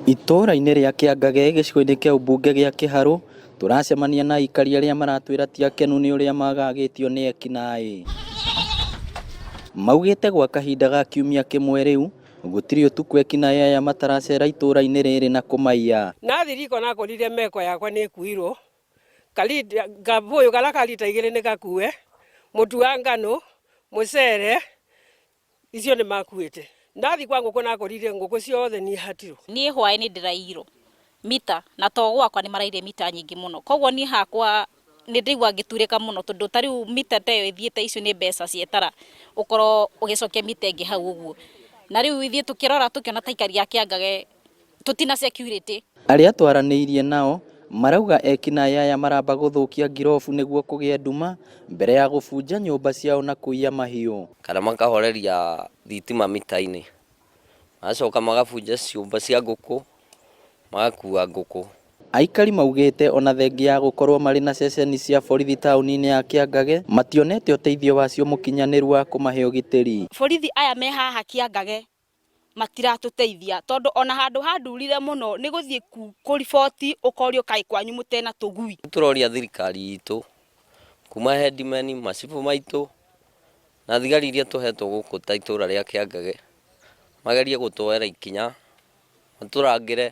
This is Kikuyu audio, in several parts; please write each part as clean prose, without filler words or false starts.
Itũũra-inĩ rĩa Kĩangage gĩcigo-inĩ kĩa ũmbunge gĩa Kĩharũ tũracemania na aikari arĩa maratwĩra ti akenu nĩ ũrĩa magagĩtio nĩ ekinaĩ. Maugĩte gwa kahinda ga kiumia kĩmwe rĩu gũtirĩ ũtukũ ekinaĩ aya mataracera itũũra-inĩ rĩrĩ na kũmaiya. Nathi riko nakorire meko yakwa nĩ ĩkuirwo, kabũyũ karĩa ka rita 2 nĩ gakue, mũtu wa ngano, mũcere, icio nĩ makuĩte. Ndathi kwa ngũkũ nakorire ngũkũ ciothe nĩ hatirwo. Niĩ hwaĩ nĩ ndĩraiyirwo mita na to gwakwa nĩ maraire mita nyingĩ mũno, koguo niĩ hakwa nĩ ndĩigua ngĩturĩka mũno tondũ ta rĩu mita ta ĩyo ĩthiĩte icio nĩ mbeca cietara ũkorwo ũgĩcokia mita ĩngĩ hau ũguo. Na rĩu ithuĩ tũkĩrora tũkĩona ta aikari a Kĩangage tũtina security. Arĩa twaranĩirie nao marauga ekinaĩ aya maramba gũthũkia ngirobu nĩguo kũgĩe nduma mbere ya gũbunja nyũmba ciao na kũiya mahiũ. Kana makahoreria thitima mita-inĩ, magacoka magabunja ciũmba cia ngũkũ, magakua ngũkũ. Aikari maugĩte ona thengia ya gũkorwo marĩ na ceceni cia borithi taũni-inĩ ya Kĩangage mationete ũteithio wacio mũkinyanĩru wa kũmahe ũgitĩri. Borithi aya me haha Kĩangage matiratũteithia tondũ ona handũ handurire mũno nĩ gũthiĩ kũriboti ũkorio kaĩ kwanyu mũtena tũgui. Tũroria thirikari itũ kuma headmen, macibũ maitũ na thigari iria tũhetwo gũkũ ta itũra rĩa Kĩangage magerie gũtuoera ikinya matũrangĩre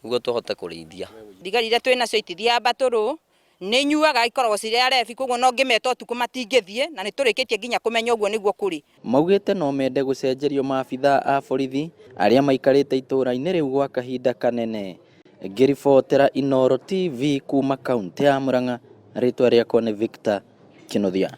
nĩguo tũhote kũrĩithia. Thigari iria twĩ nacio itithiaga mbatũrũ, nĩ inyuaga ikoragwo cirĩ arebi, koguo no ngĩmeta ũtukũ matingĩthiĩ, na nĩ tũrĩkĩtie nginya kũmenya ũguo nĩguo kũrĩ. Maugĩte no mende gũcenjerio maabithaa a borithi arĩa maikarĩte itũũra-inĩ rĩu gwa kahinda kanene. Ngĩribotera Inooro TV kuma kaunti ya Murang'a, rĩtwa rĩakwa nĩ Victor Kinuthia.